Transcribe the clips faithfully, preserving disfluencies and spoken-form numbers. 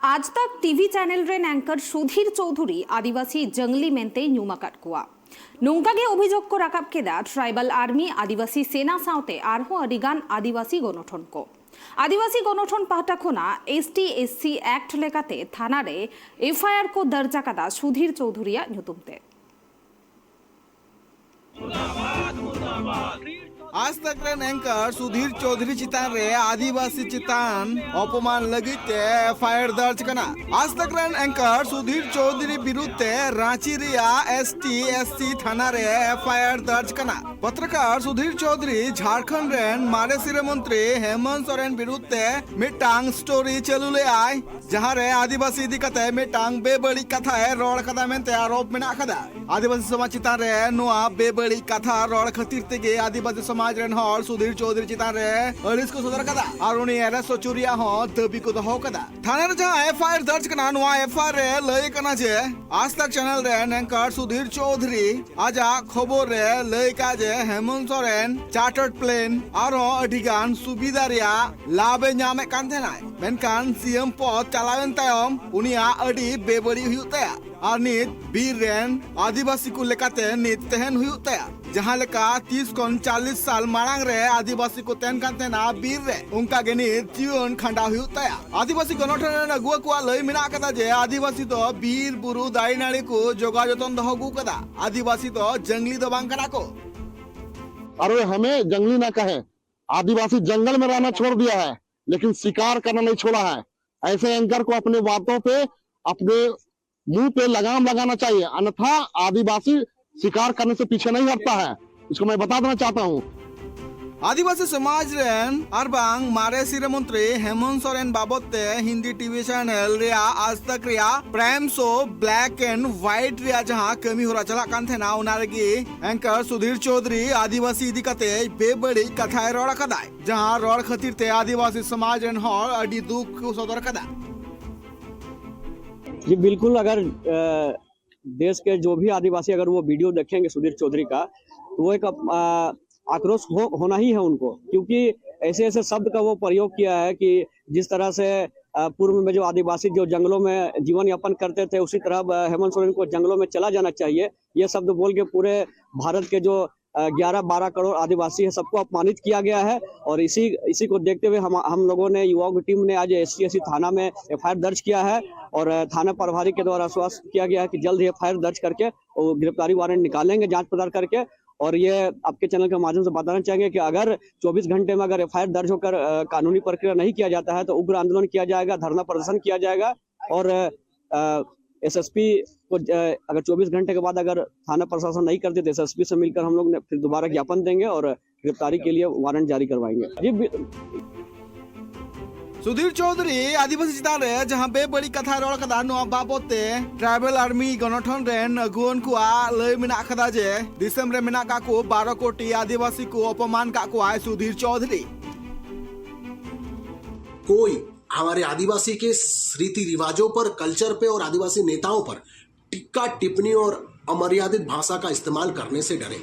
ᱟᱡᱽ ᱛᱟᱠ TV channel ᱨᱮᱱ ᱮᱝᱠᱟᱨ ᱥᱩᱫᱷᱤᱨ ᱪᱳᱣᱫᱷᱩᱨᱤ ᱟᱹᱫᱤᱵᱟᱹᱥᱤ ᱡᱟᱝᱞᱤ ᱢᱮᱱᱛᱮᱭ ᱧᱩᱢ ᱟᱠᱟᱫ ᱠᱚᱣᱟ᱾ ᱱᱚᱝᱠᱟ ᱜᱮ ᱚᱵᱷᱤᱡᱳᱜᱽ ᱠᱚ ᱨᱟᱠᱟᱵ ᱠᱮᱫᱟ ᱴᱨᱟᱭᱵᱟᱞ ᱟᱨᱢᱤ, ᱟᱹᱫᱤᱵᱟᱹᱥᱤ ᱥᱮᱱᱟ ᱥᱟᱶᱛᱮ ᱟᱨᱦᱚᱸ ᱟᱹᱰᱤ ᱜᱟᱱ ᱟᱹᱫᱤᱵᱟᱹᱥᱤ ᱜᱚᱱᱚᱴᱷᱚᱱ ᱠᱚ᱾ ᱟᱹᱫᱤᱵᱟᱹᱥᱤ ᱜᱚᱱᱚᱴᱷᱚᱱ ᱯᱟᱦᱴᱟ ᱠᱷᱚᱱᱟᱜ S T S C act ᱞᱮᱠᱟᱛᱮ ᱛᱷᱟᱱᱟ ᱨᱮ ᱮᱯᱷ ᱟᱭ ᱟᱨ ᱠᱚ ᱫᱟᱨᱡᱽ ᱟᱠᱟᱫᱟ ᱥᱩᱫᱷᱤᱨ ᱪᱳᱣᱫᱷᱩᱨᱤᱭᱟᱜ ᱧᱩᱛᱩᱢ ᱛᱮ᱾ ᱟᱡᱽ ᱛᱟᱠ ᱨᱮᱱ ᱮᱝᱠᱟᱨ ᱥᱩᱫᱷᱤᱨ ᱪᱳᱣᱫᱷᱩᱨᱤ ᱪᱮᱛᱟᱱ ᱨᱮ ᱟᱹᱫᱤᱵᱟᱹᱥᱤ ᱪᱮᱛᱟᱱ ᱚᱯᱚᱢᱟᱱ ᱞᱟᱹᱜᱤᱫ ᱛᱮ ᱮᱯᱷ ᱟᱭ ᱟᱨ ᱫᱟᱨᱡᱽ ᱠᱟᱱᱟ᱾ ᱟᱡᱽ ᱛᱟᱠ ᱨᱮᱱ ᱮᱝᱠᱟᱨ ᱥᱩᱫᱷᱤᱨ ᱪᱳᱣᱫᱷᱩᱨᱤ ᱵᱤᱨᱩᱫᱷ ᱛᱮ ᱨᱟᱸᱪᱤ ᱨᱮᱭᱟᱜ ᱮᱥ ᱴᱤ ᱮᱥ ᱥᱤ ᱛᱷᱟᱱᱟ ᱨᱮ ᱮᱯᱷ ᱟᱭ ᱟᱨ ᱫᱟᱨᱡᱽ ᱠᱟᱱᱟ᱾ ᱯᱚᱛᱨᱚᱠᱟᱨ ᱥᱩᱫᱷᱤᱨ ᱪᱳᱣᱫᱷᱩᱨᱤ ᱡᱷᱟᱲᱠᱷᱚᱸᱰ ᱨᱮᱱ ᱢᱟᱨᱮ ᱥᱤᱨᱟᱹ ᱢᱚᱱᱛᱨᱤ ᱦᱮᱢᱚᱱᱛ ᱥᱚᱨᱮᱱ ᱵᱤᱨᱩᱫᱷ ᱛᱮ ᱢᱤᱫᱴᱟᱝ ᱥᱴᱳᱨᱤ ᱪᱟᱹᱞᱩ ᱞᱮᱫᱟᱭ, ᱡᱟᱦᱟᱸ ᱨᱮ ᱟᱹᱫᱤᱵᱟᱹᱥᱤ ᱤᱫᱤ ᱠᱟᱛᱮ ᱢᱤᱫᱴᱟᱝ ᱵᱮᱵᱟᱹᱲᱤᱡ ᱠᱟᱛᱷᱟᱭ ᱨᱚᱲ ᱠᱟᱫᱟ ᱢᱮᱱᱛᱮ ᱟᱨᱳᱯ ᱢᱮᱱᱟᱜ ᱟᱠᱟᱫᱟ᱾ ᱟᱹᱫᱤᱵᱟᱹᱥᱤ ᱥᱚᱢᱟᱡᱽ ᱪᱮᱛᱟᱱ ᱨᱮ ᱱᱚᱣᱟ ᱵᱮᱵᱟᱹᱲᱤᱡ ᱠᱟᱛᱷᱟ ᱨᱚᱲ ᱠᱷᱟᱹᱛᱤᱨ ᱛᱮᱜᱮ ᱟᱹᱫᱤᱵᱟᱹᱥᱤ ᱥᱚᱢᱟᱡᱽ ᱨᱮᱱ ᱦᱚᱲ ᱥᱩᱫᱷᱤᱨ ᱪᱳᱣᱫᱷᱩᱨᱤ ᱪᱮᱛᱟᱱ ᱨᱮ ᱟᱹᱲᱤᱥ ᱠᱚ ᱥᱚᱫᱚᱨ ᱠᱟᱫᱟ ᱟᱨ ᱩᱱᱤ ᱮᱨᱮᱥᱴ ᱦᱚᱪᱚ ᱨᱮᱭᱟᱜ ᱦᱚᱸ ᱫᱟᱹᱵᱤ ᱠᱚ ᱫᱚᱦᱚ ᱠᱟᱫᱟ᱾ ᱛᱷᱟᱱᱟ ᱨᱮ ᱡᱟᱦᱟᱸ ᱮᱯᱷ ᱟᱭ ᱟᱨ ᱫᱟᱨᱡᱽ ᱠᱟᱱᱟ, ᱱᱚᱣᱟ ᱮᱯᱷ ᱟᱭ ᱟᱨ ᱨᱮ ᱞᱟᱹᱭ ᱠᱟᱱᱟ ᱡᱮ ᱟᱡᱽ ᱛᱟᱠ ᱪᱮᱱᱮᱞ ᱨᱮᱱ ᱮᱝᱠᱟᱨ ᱥᱩᱫᱷᱤᱨ ᱪᱳᱣᱫᱷᱩᱨᱤ ᱟᱡᱟᱜ ᱠᱷᱚᱵᱚᱨ ᱨᱮ ᱞᱟᱹᱭ ᱠᱟᱜ ᱡᱮ ᱦᱮᱢᱚᱱᱛ ᱥᱚᱨᱮᱱ ᱪᱟᱨᱴᱟᱨᱰ ᱯᱞᱮᱱ ᱟᱨᱦᱚᱸ ᱟᱹᱰᱤ ᱜᱟᱱ ᱥᱩᱵᱤᱫᱷᱟ ᱨᱮᱭᱟᱜ ᱞᱟᱵᱷ ᱮ ᱧᱟᱢᱮᱫ ᱠᱟᱱ ᱛᱟᱦᱮᱱᱟᱭ, ᱢᱮᱱᱠᱷᱟᱱ ᱥᱤ ᱮᱢ ᱯᱚᱫ ᱪᱟᱞᱟᱣᱮᱱ ᱛᱟᱭᱚᱢ ᱩᱱᱤᱭᱟᱜ ᱟᱹᱰᱤ ᱵᱮᱵᱟᱹᱲᱤᱡ ᱦᱩᱭᱩᱜ ᱛᱟᱭᱟ᱾ ᱟᱨ ᱱᱤᱛ ᱵᱤᱨ ᱨᱮᱱ ᱟᱹᱫᱤᱵᱟᱹᱥᱤ ᱠᱚ ᱞᱮᱠᱟᱛᱮ ᱱᱤᱛ ᱛᱟᱦᱮᱱ ᱦᱩᱭᱩᱜ ᱛᱟᱭᱟ᱾ ᱡᱟᱦᱟᱸ ᱞᱮᱠᱟ ᱛᱤᱥ ᱠᱷᱚᱱ ᱪᱟᱞᱞᱤᱥ ᱥᱟᱞ ᱢᱟᱲᱟᱝ ᱨᱮ ᱟᱹᱫᱤᱵᱟᱹᱥᱤ ᱠᱚ ᱛᱟᱦᱮᱱ ᱠᱟᱱ ᱛᱟᱦᱮᱱᱟ ᱵᱤᱨ ᱨᱮ, ᱚᱱᱠᱟ ᱜᱮ ᱱᱤᱛ ᱡᱤᱭᱚᱱ ᱠᱷᱟᱸᱰᱟᱣ ᱦᱩᱭᱩᱜ ᱛᱟᱭᱟ᱾ ᱟᱹᱫᱤᱵᱟᱹᱥᱤ ᱜᱚᱱᱚᱴᱷᱚᱱ ᱨᱮᱱ ᱟᱹᱜᱩᱣᱟᱹ ᱠᱚᱣᱟᱜ ᱞᱟᱹᱭ ᱢᱮᱱᱟᱜ ᱟᱠᱟᱫᱟ ᱡᱮ ᱟᱹᱫᱤᱵᱟᱹᱥᱤ ᱫᱚ ᱵᱤᱨ ᱵᱩᱨᱩ ᱫᱟᱨᱮ ᱱᱟᱹᱲᱤ ᱠᱚ ᱡᱚᱜᱟᱣ ᱡᱚᱛᱚᱱ ᱫᱚᱦᱚ ᱟᱹᱜᱩ ᱟᱠᱟᱫᱟ᱾ ᱟᱹᱫᱤᱵᱟᱹᱥᱤ ᱫᱚ ᱡᱟᱝᱞᱤ ᱫᱚ ᱵᱟᱝ ᱠᱟᱱᱟ ᱠᱚ᱾ अरे हमें जंगली ना कहें, आदिवासी जंगल में रहना छोड़ दिया है, लेकिन शिकार करना नहीं छोड़ा है। ऐसे एंकर को अपने बातों पे, अपने मुंह पे लगाम लगाना चाहिए, अन्यथा आदिवासी शिकार करने से पीछे नहीं हटता है। इसको मैं बता देना चाहता हूँ। ᱟᱹᱫᱤᱵᱟᱹᱥᱤ ᱥᱚᱢᱟᱡᱽ ᱨᱮᱱ ᱟᱨ ᱵᱟᱝ ᱢᱟᱨᱮ ᱥᱤᱨᱟᱹ ᱢᱚᱱᱛᱨᱤ ᱦᱮᱢᱚᱱᱛ ᱥᱚᱨᱮᱱ ᱵᱟᱵᱚᱫ ᱛᱮ ᱦᱤᱱᱫᱤ ᱴᱤᱵᱷᱤ ᱪᱮᱱᱮᱞ ᱨᱮᱭᱟᱜ ᱟᱡᱽ ᱛᱟᱠ ᱨᱮᱭᱟᱜ prime show black and white ᱨᱮᱭᱟᱜ ᱡᱟᱦᱟᱸ ᱠᱟᱹᱢᱤ ᱦᱚᱨᱟ ᱪᱟᱞᱟᱜ ᱠᱟᱱ ᱛᱟᱦᱮᱱᱟ, ᱚᱱᱟ ᱨᱮᱜᱮ ᱮᱝᱠᱟᱨ ᱥᱩᱫᱷᱤᱨ ᱪᱳᱣᱫᱷᱩᱨᱤ ᱟᱹᱫᱤᱵᱟᱹᱥᱤ ᱤᱫᱤ ᱠᱟᱛᱮ ᱵᱮᱵᱟᱹᱲᱤᱡ ᱠᱟᱛᱷᱟᱭ ᱨᱚᱲ ᱟᱠᱟᱫᱟᱭ, ᱡᱟᱦᱟᱸ ᱨᱚᱲ ᱠᱷᱟᱹᱛᱤᱨ ᱛᱮ ᱟᱹᱫᱤᱵᱟᱹᱥᱤ ᱥᱚᱢᱟᱡᱽ ᱨᱮᱱ ᱦᱚᱲ ᱟᱹᱰᱤ ᱫᱩᱠ ᱠᱚ ᱥᱚᱫᱚᱨ ᱟᱠᱟᱫᱟ᱾ जी बिल्कुल, अगर अ, देश के जो भी आदिवासी अगर वो वीडियो देखेंगे सुधीर चौधरी का, तो वो एक अ, आक्रोश हो, होना ही है उनको, क्योंकि ऐसे ऐसे शब्द का वो प्रयोग किया है कि जिस तरह से अ, पूर्व में जो आदिवासी जो जंगलों में जीवन यापन करते थे, उसी तरह अब हेमंत सोरेन को जंगलों में चला जाना चाहिए, ये शब्द बोल के पूरे भारत के जो अ, ग्यारह बारह करोड़ आदिवासी है, सबको अपमानित किया गया है। और इसी इसी को देखते हुए हम हम लोगों ने, युवाओं की टीम ने आज एससी एसटी थाना में एफआईआर दर्ज किया है और थाना प्रभारी के द्वारा आश्वासन किया गया है कि जल्द ही एफआईआर दर्ज करके वो गिरफ्तारी वारंट निकालेंगे जांच पड़ताल करके। और ये आपके चैनल के माध्यम से बताना चाहेंगे कि अगर चौबीस घंटे में अगर एफआईआर दर्ज होकर अ, कानूनी प्रक्रिया नहीं किया जाता है तो उग्र आंदोलन किया जाएगा, धरना प्रदर्शन किया जाएगा। और एसएसपी को अ, अगर चौबीस घंटे के बाद अगर थाना प्रशासन नहीं करते तो एसएसपी से मिलकर हम लोग ने फिर दोबारा ज्ञापन देंगे और गिरफ्तारी के लिए वारंट जारी करवाएंगे। जी बि- ᱥᱩᱫᱷᱤᱨ ᱪᱳᱣᱫᱷᱩᱨᱤ ᱟᱹᱫᱤᱵᱟᱹᱥᱤ ᱪᱮᱛᱟᱱ ᱨᱮ ᱡᱟᱦᱟᱸ ᱵᱮᱵᱟᱹᱲᱤᱡ ᱠᱟᱛᱷᱟᱭ ᱨᱚᱲ ᱠᱟᱫᱟ, ᱱᱚᱣᱟ ᱵᱟᱵᱚᱛ ᱛᱮ ᱴᱨᱟᱭᱵᱟᱞ ᱟᱨᱢᱤ ᱜᱚᱱᱚᱴᱷᱚᱱ ᱨᱮᱱ ᱟᱹᱜᱩᱣᱟᱹᱱ ᱠᱚᱣᱟᱜ ᱞᱟᱹᱭ ᱢᱮᱱᱟᱜ ᱟᱠᱟᱫᱟ ᱡᱮ ᱫᱤᱥᱚᱢ ᱨᱮ ᱢᱮᱱᱟᱜ ᱠᱟᱜ ᱠᱚ ᱵᱟᱨᱚ ᱠᱳᱴᱤ ᱟᱹᱫᱤᱵᱟᱹᱥᱤ ᱠᱚ ᱚᱯᱚᱢᱟᱱ ᱠᱟᱜ ᱠᱚᱣᱟᱭ ᱥᱩᱫᱷᱤᱨ ᱪᱳᱣᱫᱷᱩᱨᱤ᱾ कोई हमारे आदिवासी के रीति रिवाजों पर, कल्चर पे और आदिवासी नेताओं पर टीका टिप्पणी और अमर्यादित भाषा का इस्तेमाल करने से डरे।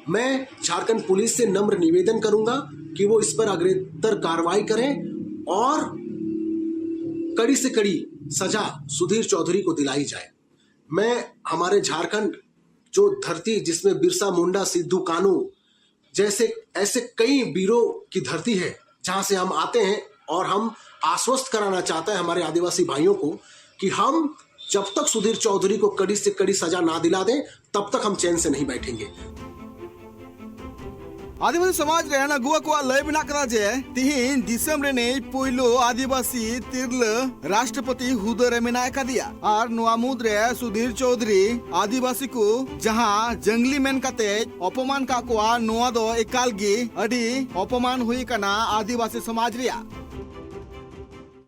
मैं झारखंड पुलिस से नम्र निवेदन करूंगा कि वो इस पर अग्रेतर कार्रवाई करें और कड़ी से कड़ी सजा सुधीर चौधरी को दिलाई जाए। मैं हमारे झारखंड, जो धरती जिसमें बिरसा मुंडा, सिद्धू कानू जैसे ऐसे कई वीरों की धरती है, जहां से हम आते हैं, और हम आश्वस्त कराना चाहते हैं हमारे आदिवासी भाइयों को कि हम जब तक सुधीर चौधरी को कड़ी से कड़ी सजा ना दिला दें, तब तक हम चैन से नहीं बैठेंगे। ᱟᱹᱫᱤᱵᱟᱹᱥᱤ ᱥᱚᱢᱟᱡᱽ ᱨᱮᱱ ᱟᱹᱜᱩᱣᱟᱹ ᱠᱚᱣᱟᱜ ᱞᱟᱹᱭ ᱢᱮᱱᱟᱜ ᱠᱟᱫᱟ ᱡᱮ ᱛᱤᱦᱤᱧ ᱫᱤᱥᱚᱢ ᱨᱤᱱᱤᱡ ᱯᱩᱭᱞᱩ ᱟᱹᱫᱤᱵᱟᱹᱥᱤ ᱛᱤᱨᱞᱟᱹ ᱨᱟᱥᱴᱨᱚᱯᱚᱛᱤ ᱦᱩᱫᱟᱹ ᱨᱮ ᱢᱮᱱᱟᱭ ᱟᱠᱟᱫᱮᱭᱟ ᱟᱨ ᱱᱚᱣᱟ ᱢᱩᱫᱽᱨᱮ ᱥᱩᱫᱷᱤᱨ ᱪᱳᱣᱫᱷᱩᱨᱤ ᱟᱹᱫᱤᱵᱟᱹᱥᱤ ᱠᱚ ᱡᱟᱦᱟᱸ ᱡᱟᱝᱞᱤ ᱢᱮᱱ ᱠᱟᱛᱮ ᱚᱯᱚᱢᱟᱱ ᱠᱟᱜ ᱠᱚᱣᱟ, ᱱᱚᱣᱟ ᱫᱚ ᱮᱠᱟᱞ ᱜᱮ ᱟᱹᱰᱤ ᱚᱯᱚᱢᱟᱱ ᱦᱩᱭ ᱟᱠᱟᱱᱟ ᱟᱹᱫᱤᱵᱟᱹᱥᱤ ᱥᱚᱢᱟᱡᱽ ᱨᱮᱭᱟᱜ᱾